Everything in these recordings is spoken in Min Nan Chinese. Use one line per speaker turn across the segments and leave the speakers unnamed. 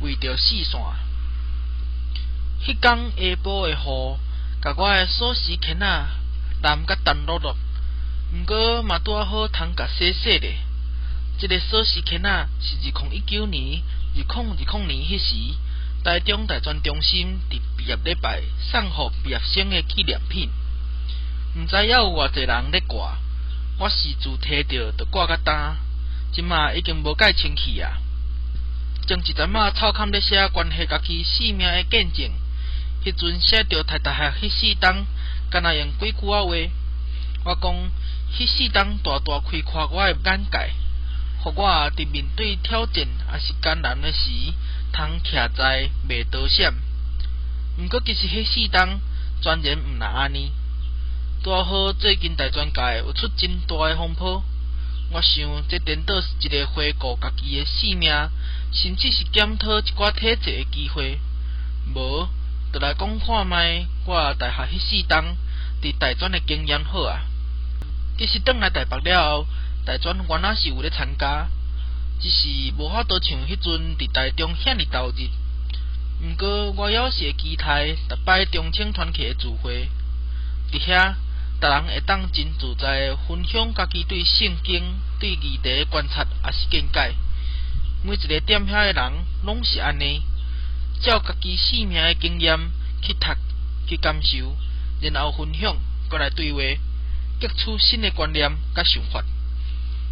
為著四散。彼工下晡的雨，共我的鎖匙圈仔淋甲澹漉漉，毋過嘛拄仔好通共洗洗咧。這个鎖匙圈仔是2019年、2020年彼時，台中大專中心佇畢業禮拜送予畢業生的紀念品。毋知猶有偌濟人咧掛，我是自提著就掛甲今，這馬已經無蓋清氣啊。前一陣仔草崁咧寫關係家己性命的見證，彼陣寫著讀大學彼四冬，敢若用幾句仔話，我講彼四冬大大開闊我的眼界，予我佇面對挑戰抑是艱難的時，通徛在袂躲閃。毋過其實彼四冬全然毋若按呢。拄仔好最近大專界有出真大的風波，我想這顛倒是一个回顧家己的性命，甚至是檢討一寡體制的機會。無，就來講看覓我大學彼四冬佇大專的經驗好矣。其實轉來台北了後，大專原來是有咧參加，只是無法度像彼陣佇台中遐爾投入。毋過我猶是會期待逐擺中青團契的聚會，佇遐，逐人會當真自在的分享家己對聖經、對議題的觀察抑是見解。每一个踮遐的人攏是按呢，照家己性命的經驗去讀、去感受，然後分享，閣來對話，汲取新的觀念佮想法。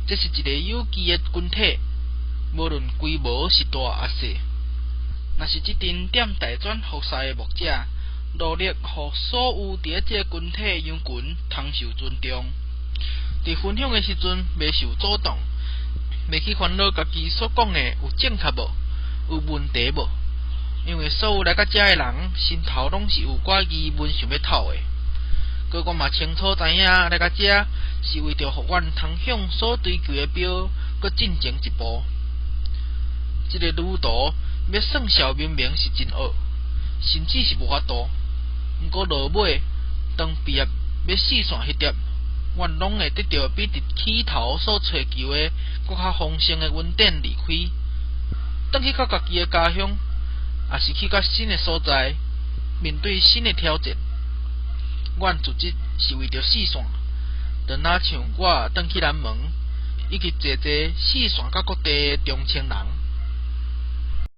這是一个有機的群體，無論規模是大抑細。若是這陣踮大專服侍的牧者，努力予所有佇咧這个群體的羊群通受尊重。佇分享的時陣，袂受阻擋，袂去煩惱家己所講的有正確無，有問題無？因為所有來到遮的人，心頭攏是有寡疑問想欲透的。閣我嘛清楚知影來到遮是為著予阮通向所追求的標閣進前一步。這个旅途欲算數明明是真僫，甚至是無法度。毋過落尾，當畢業欲四散彼粒，阮攏會得著比佇起頭所揣求的閣較豐盛的恩典離開，轉去到家己的家鄉，抑是去到新的所在，面對新的挑戰。阮辭職是為著四散，就若像我轉去南門，以及濟濟四散到各地的中青人。